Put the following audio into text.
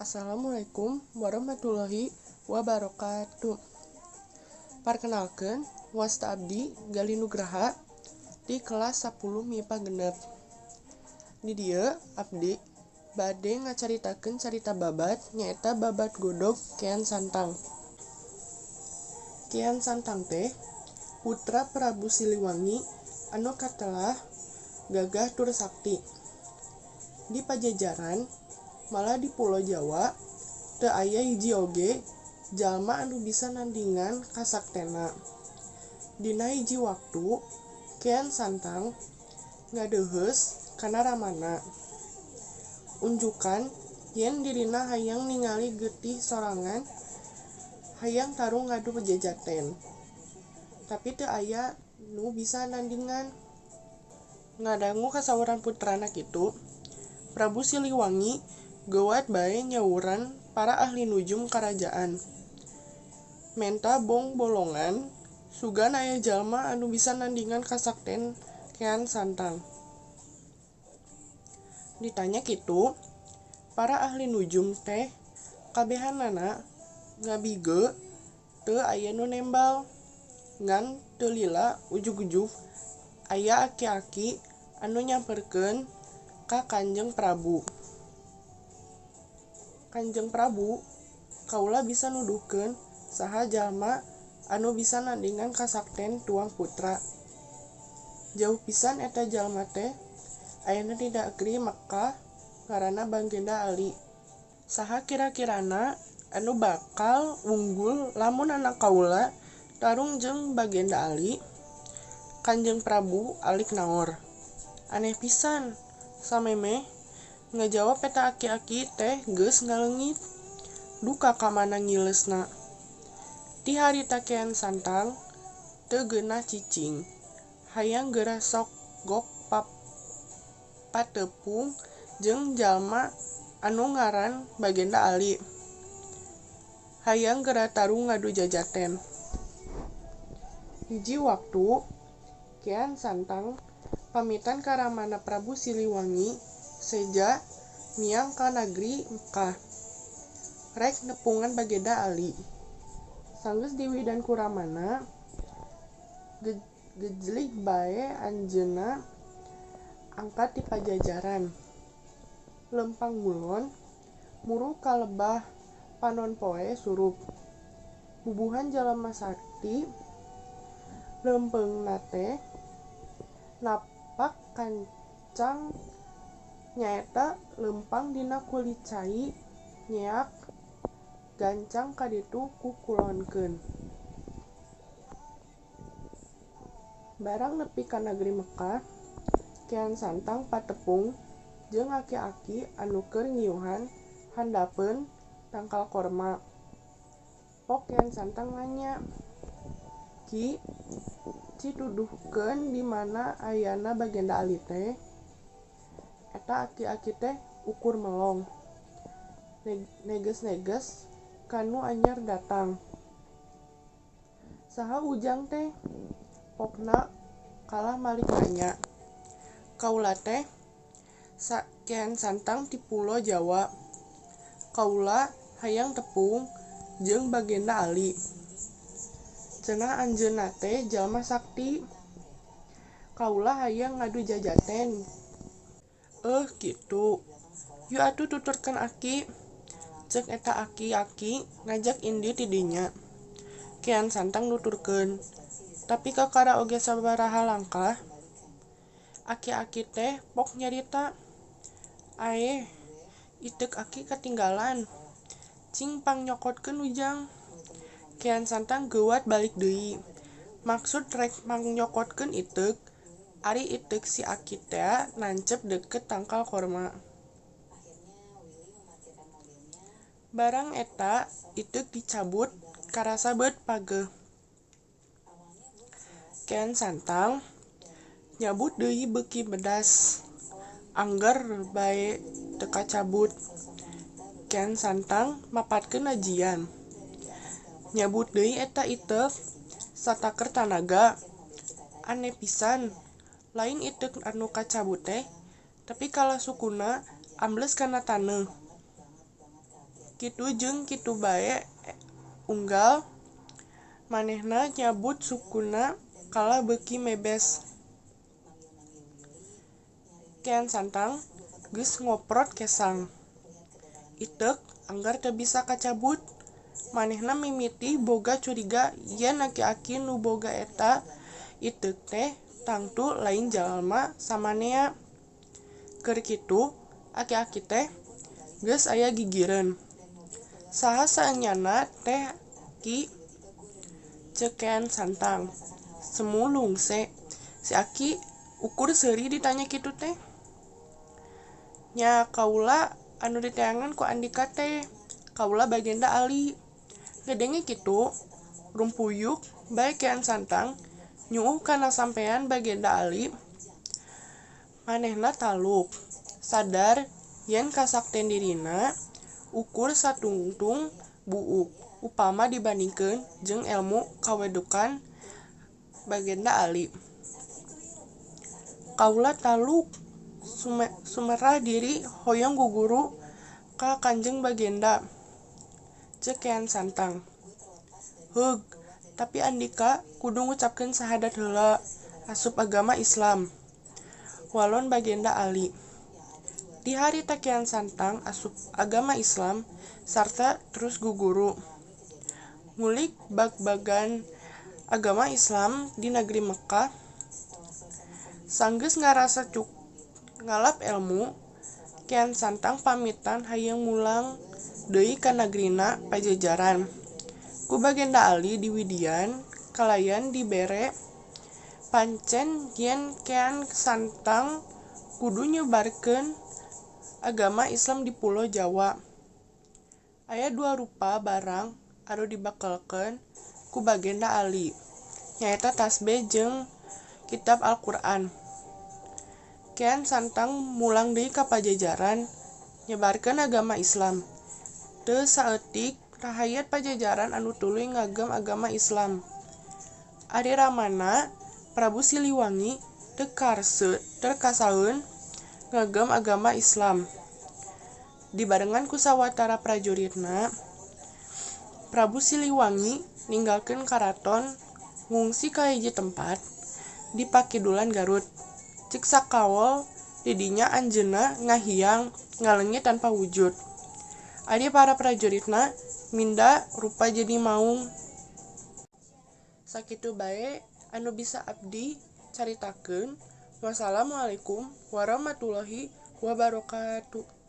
Assalamualaikum warahmatullahi wabarakatuh. Perkenalkan, wasta abdi Galih Nugraha di kelas 10 MIPA 6. Di dieu abdi bade ngacaritakeun carita babad nyaeta babad godog Kian Santang. Kian Santang teh putra Prabu Siliwangi anu katelah gagah tur sakti. Di Pajajaran malah di Pulo Jawa teu aya hiji oge jalma anu bisa nandingan kasaktena. Dina hiji waktu Kian Santang ngadeuheus kana ramana. Unjukan yen dirina hayang ningali getih sorangan, hayang tarung ngadu jajaten. Tapi teu aya nu bisa nandingan. Ngadangu kasawuran putrana kitu, Prabu Siliwangi geuwat bae nyawuran para ahli nujum karajaan. Menta bong-bolongan sugan aya jalma anu bisa nandingan kasakten Kian Santang. Ditanya kitu, para ahli nujum teh kabehanana ngabige teu aya nu nembal. Ngan teu lila ujug-ujug aya aki-aki anu nyamperkeun ka Kanjeng Prabu. Kanjeng Prabu, kaula bisa nuduhkeun saha jalma anu bisa nandingan kasakten tuang putra. Jauh pisan eta jalma teh ayana di negeri Mekkah ngaranna Bagenda Ali. Saha kira-kirana anu bakal unggul lamun anak kaula tarung jeung Bagenda Ali? Kanjeng Prabu alik naor. Aneh pisan, samemeh ngajawab eta aki-aki teh geus ngaleungit. Duka ka mana ngilesna. Ti harita Kian Santang teu geunah cicing. Hayang geura sok gok patepung jeung jalma anu ngaran Bagenda Ali. Hayang geura tarung ngadu jajaten. Hiji waktu Kian Santang pamitan ka ramana Prabu Siliwangi seja miang ka nagri Mekkah rek nepungan Bagenda Ali. Sanggeus diwidan ku ramana, gejlig bae anjeunna angkat ti Pajajaran. Leumpang ngulon muru ka lebah panon poe surup. Bubuhan jalma sakti leumpeungna teh napak kancang nyaeta leumpang dina kulit cai nyeak gancang kaditu kukulonkeun. Barang nepi ka nagri Mekkah, Kian Santang patepung jeung aki-aki anu keur ngiuhan handapeun tangkal korma. Pok Kian Santang nanya, "Ki, cituduhkeun di mana ayana Bagenda Ali teh?" Eta aki-aki teh ukur melong. Neges-neges kanu anyar datang. "Saha ujang teh?" Pokna kalah malik nanya. "Kaula teh Kian Santang ti Pulo Jawa. Kaula hayang tepung jeung Bagenda Ali. Cenah anjeunna teh jalma sakti. Kaula hayang ngadu jajaten." "Eh, kitu. Yu atuh tuturkeun aki." Ceuk eta aki-aki ngajak indit ti dinya. Kian Santang nuturkeun, tapi kakara oge sabaraha langkah. Aki-aki teh pok nyarita, "Aeh, iteuk aki katinggalan. Cing pangnyokotkeun ujang." Kian Santang geuwat balik deui. Maksud rek mangnyokokeun iteuk, ari iteuk si aki tea nancep deukeut tangkal korma. Barang eta iteuk dicabut karasa beut pageuh. Kian Santang nyabut deui beuki bedas. Angger bae teu kacabut. Kian Santang mapatkeun ajian. Nyabut deui eta iteuk sataker tanaga. Aneh pisan, lain iteuk anu kacabut teh, tapi kalah sukuna ambles kana taneuh. Kitu jeung kitu bae unggal manehna nyabut sukuna kalah beuki mebes. Kean Santang geus ngoprot kesang. Iteuk angger teu bisa kacabut. Manehna mimiti boga curiga yen aki-aki nu boga eta iteuk teh tangtu lain jalma samanea. Keur kitu aki-aki teh geus aya gigireun. Saha saenyana teh Ki? Ceuk Kean Santang. Semu lungse. Si aki ukur seuri ditanya kitu teh. Nya kaula anu diteangan ku andika teh, kaula Bagenda Ali. Ngadenge kitu, rumpuyuk bae Kean Santang nyuuh kana sampean Bagenda Ali. Manehna taluk, sadar yen kasakten dirina ukur satungtung buuk upama dibandingkeun jeung elmu kawedukan Bagenda Ali. Kaula taluk sumerah diri hoyong guguru ka Kanjeng Bagenda, ceuk Kean Santang. Heug, tapi andika kudu ngucapkeun sahadat heula asup agama Islam, walon Bagenda Ali. Di harita Kean Santang asup agama Islam sarta terus guguru ngulik bag-bagan agama Islam di negeri Mekkah. Sanggeus ngarasa ngalap elmu, Kean Santang pamitan hayang mulang deui ka nagrina Pajajaran. Ku Bagenda Ali diwidian kalayan dibere pancen yen Kean Santang kudu nyebarkeun agama Islam di Pulo Jawa. Aya dua rupa barang anu dibekelkeun ku Bagenda Ali, nyaeta tasbeh jeung kitab Al-Qur'an. Kean Santang mulang deui ka Pajajaran nyebarkeun agama Islam. Teu saeutik rahayat Pajajaran anu tuluy ngagem agama Islam. Ari ramana Prabu Siliwangi teu kasaeun ngagem agama Islam. Dibarengan ku sawatara prajuritna, Prabu Siliwangi ninggalkeun karaton ngungsi ka hiji tempat di pakidulan Garut. Ceuk sakaol di dinya anjeunna ngahiang ngaleungit tanpa wujud. Ari para prajuritna minda rupa jadi maung. Sakitu bae anu bisa abdi caritakeun. Wassalamualaikum warahmatullahi wabarakatuh.